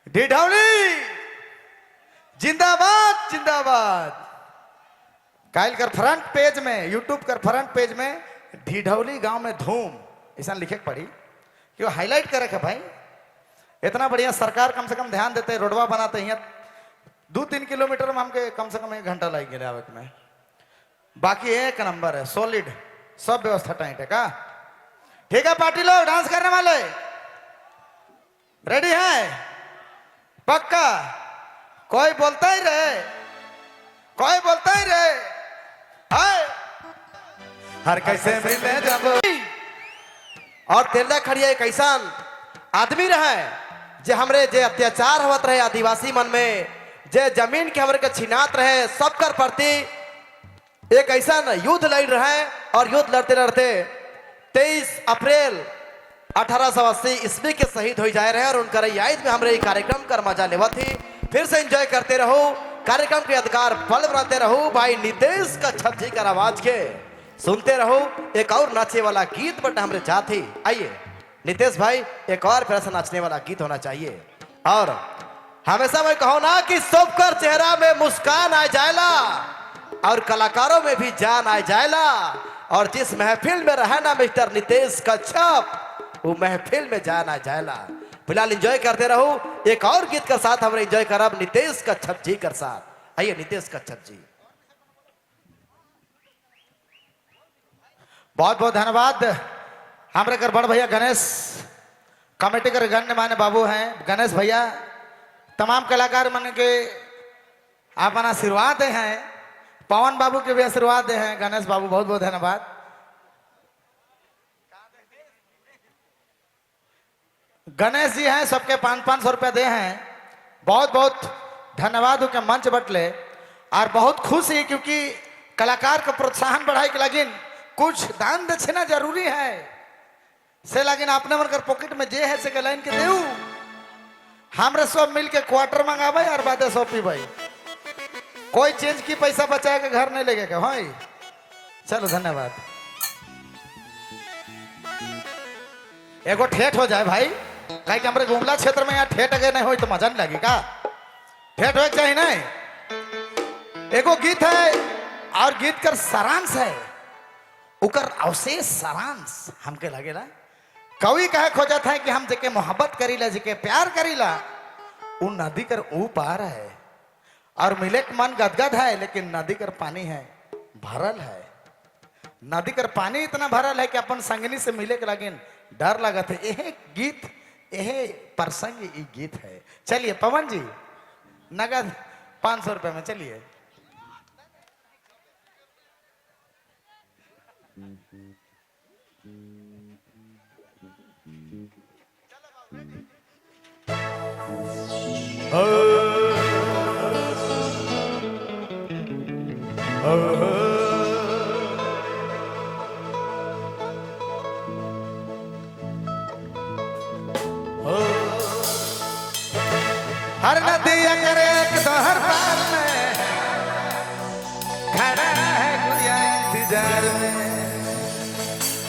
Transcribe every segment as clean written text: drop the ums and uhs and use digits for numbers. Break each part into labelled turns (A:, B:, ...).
A: डिढौली जिंदाबाद जिंदाबाद। काल कर फ्रंट पेज में, यूट्यूब कर फ्रंट पेज में डिढौली गांव में धूम ऐसा लिखे के पड़ी, क्यों हाईलाइट करे के भाई। इतना बढ़िया सरकार कम से कम ध्यान देते, रोडवा बनाते हैं। 2-3 किलोमीटर में हमके कम से कम 1 घंटा लग गया आवे में। बाकी एक नंबर है, सॉलिड, सब व्यवस्था टाइट है का। ठीक है पार्टी लोग, डांस करने वाले रेडी है? पक्का? कोई बोलता ही रहे, कोई बोलता ही रहे। हाय हर कैसे मिले जब।
B: और तेरदा खड़िया एक ऐसा आदमी रहे जे हमरे जे अत्याचार होत रहे आदिवासी मन में, जे जमीन के हमरे के छिनात रहे, सबकर प्रति एक ऐसा युद्ध लड़ रहे। और युद्ध लड़ते लड़ते 23 अप्रैल 1880 ईस्वी के शहीद हो जाए रहे। और उनकर याद में हमरे कार्यक्रम कर मजा लेवत थी। फिर से एंजॉय करते रहो, कार्यक्रम के यादगार पल बनाते रहो। भाई नितेश कच्छप जी का आवाज के सुनते रहो। एक और नाचे वाला गीत बट हमरे जाती। आइए नितेश भाई, एक और फिर से नाचने वाला गीत होना चाहिए। और हमेशा मैं कहूं ना कि सबकर चेहरा में मुस्कान आ जाएला और कलाकारों में भी जान आ जाएला। और जिस महफिल में रहे ना मिस्टर नितेश कच्छप, वो महफिल में जान आ जाएला। फिलहाल एंजॉय करते रहो। एक और गीत के साथ हमने एंजॉय करब नितेश कच्छप जी के साथ। आइए नितेश कच्छप जी।
A: बहुत बहुत धन्यवाद। हमारे कर बड़ भैया गणेश कमेटी कर गण्य मान्य बाबू हैं गणेश भैया, तमाम कलाकार मन के आप आशीर्वाद दे हैं, पवन बाबू के भी आशीर्वाद दे हैं। गणेश बाबू बहुत बहुत धन्यवाद। गणेश जी हैं, सबके 500-500 रुपया दे हैं, बहुत बहुत धन्यवाद उनके मंच बटले। और बहुत खुश है क्योंकि कलाकार को प्रोत्साहन बढ़ाए के लगिन कुछ दान दक्षिणा जरूरी है। से लगिन अपने मन कर पॉकेट में जे है से के लाइन के देऊ। हमरे सब मिल के क्वार्टर मंगावे और बादे सब पीबे, कोई चेंज की पैसा बचा के घर नहीं लेके के भाई। चलो धन्यवाद। एगो ठेठ हो जाए भाई, काहे कि हमरे गुमला क्षेत्र में यहाँ ठेठ अगर नहीं हो तो मजा नहीं लगी का। ठेठ हो चाहिए नहीं। एगो गीत है और गीत कर सारांश है, उकर अवशेष सारांश हमके लगेला। कवि कहे खोजत है कि हम जेके मोहब्बत करीला, जेके प्यार करीला, उ नदी कर ऊ पार है और मिले के मन गदगद है, लेकिन नदी कर पानी है भरल है। नदी कर पानी इतना भरल है कि अपन संगनी से मिले के लगिन डर लगत है। यह गीत, यह प्रसंग ये गीत है। चलिए पवन जी नगद 500 रुपए में चलिए। हर नदिया करे एक दोहर पार में खड़ा है गुड़िया इंतजार में।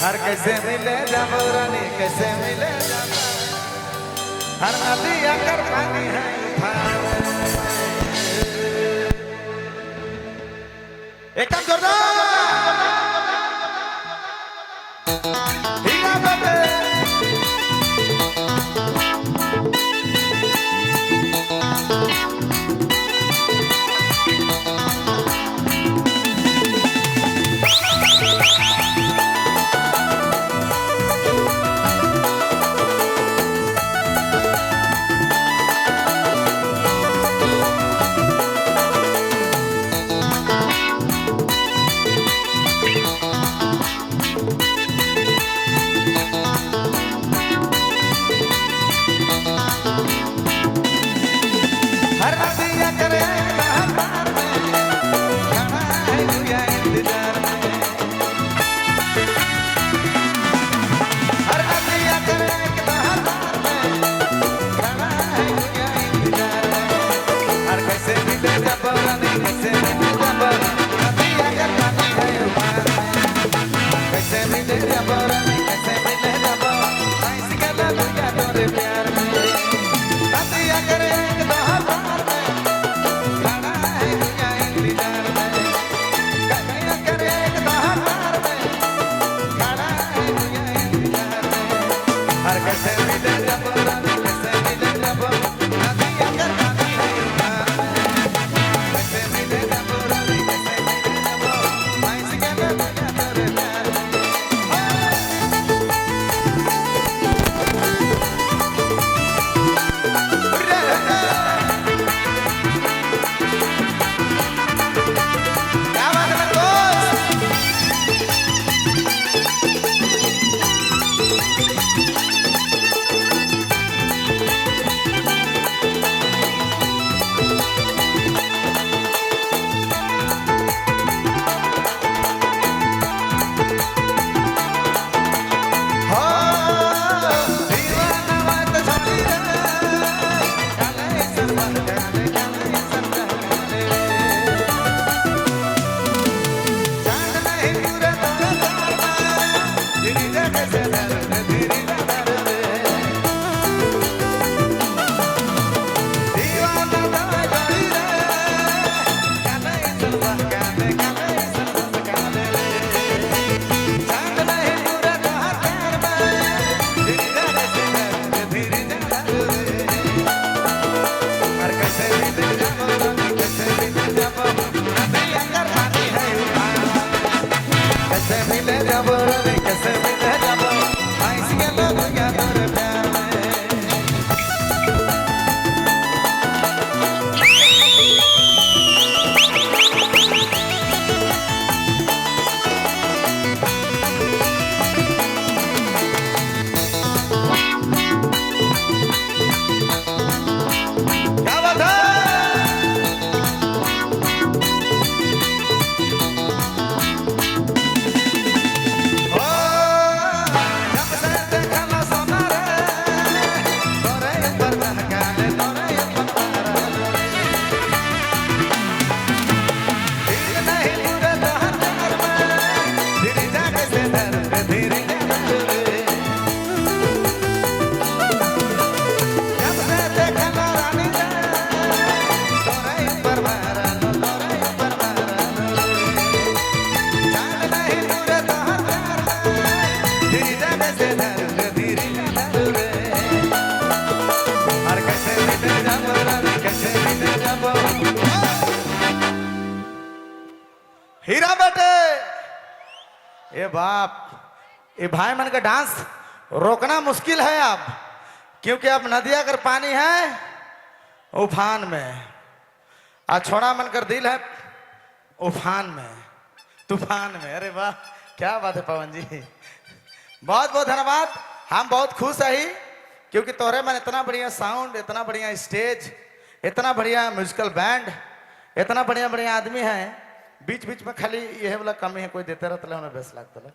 A: हर कैसे मिले जाबो रानी, कैसे मिले जाबो। हर नदिया कर पानी है उफान। एकदम जोरदार। हीरा बटे। हीरा बेटे, ए बाप, ये भाई मन का डांस रोकना मुश्किल है अब, क्योंकि अब नदिया कर पानी है उफान में, आ छोड़ा मन कर दिल है उफान में, तूफान में। अरे वाह, क्या बात है पवन जी, बहुत बहुत धन्यवाद। हम बहुत खुश है क्योंकि तोहरे मन इतना बढ़िया साउंड, इतना बढ़िया स्टेज, इतना बढ़िया म्यूजिकल बैंड, इतना बढ़िया बढ़िया आदमी है। बीच बीच में खाली यह वाला कमी है, कोई देते रहता उन्हें बेस लगता है,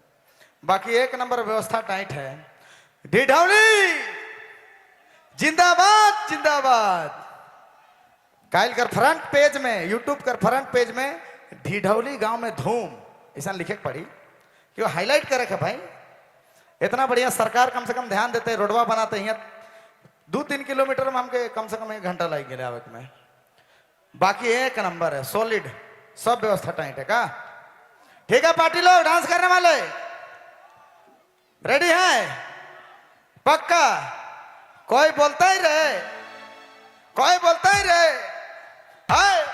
A: बाकी एक नंबर व्यवस्था टाइट है। ढिढौली जिंदाबाद जिंदाबाद। काइल कर फ्रंट पेज में, यूट्यूब कर फ्रंट पेज में ढिढौली गांव में धूम ऐसा लिखे के पड़ी, क्यों हाईलाइट करे के भाई। इतना बढ़िया सरकार कम से कम ध्यान देते, रोडवा बनाते हैं। 2-3 किलोमीटर में हमके कम से कम 1 घंटा लग गया आवे में। बाकी एक नंबर है, सॉलिड, सब व्यवस्था टाइट है का। ठीक है पार्टी लोग, डांस करने वाले रेडी है? पक्का? कोई बोलता ही रहे, कोई बोलता ही रहे। हाय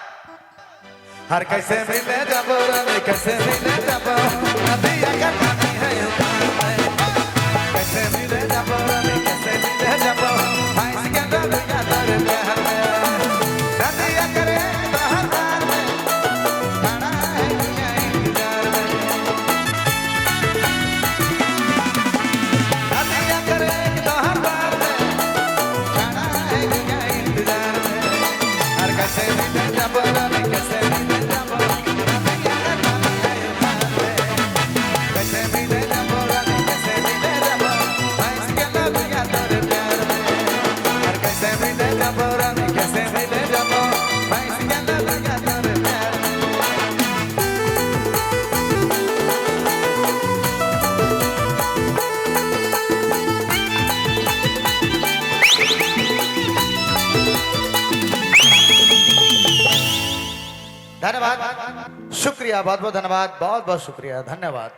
A: हर कैसे मिले जब, कैसे मिले जब, नदिया का पानी है उफान में। कैसे मिले जब, कैसे मिले जब, भैंस के डलिया तर प्यार में। नदिया करे बाहर बार में, खड़ा है दुनिया इंतजार में। नदिया करे तोहर बार में, खड़ा है दुनिया इंतजार में। हर कैसे मिले जब, कैसे मिले जब, नदिया का पानी है उफान में। कैसे मिले जब, कैसे मिले जब, भैंस के डलिया तोर प्यार में। हर कैसे मिले जब, कैसे मिले जब, भैंस के डलिया तोर प्यार में। धन्यवाद, शुक्रिया, बहुत बहुत धन्यवाद, बहुत बहुत शुक्रिया, धन्यवाद।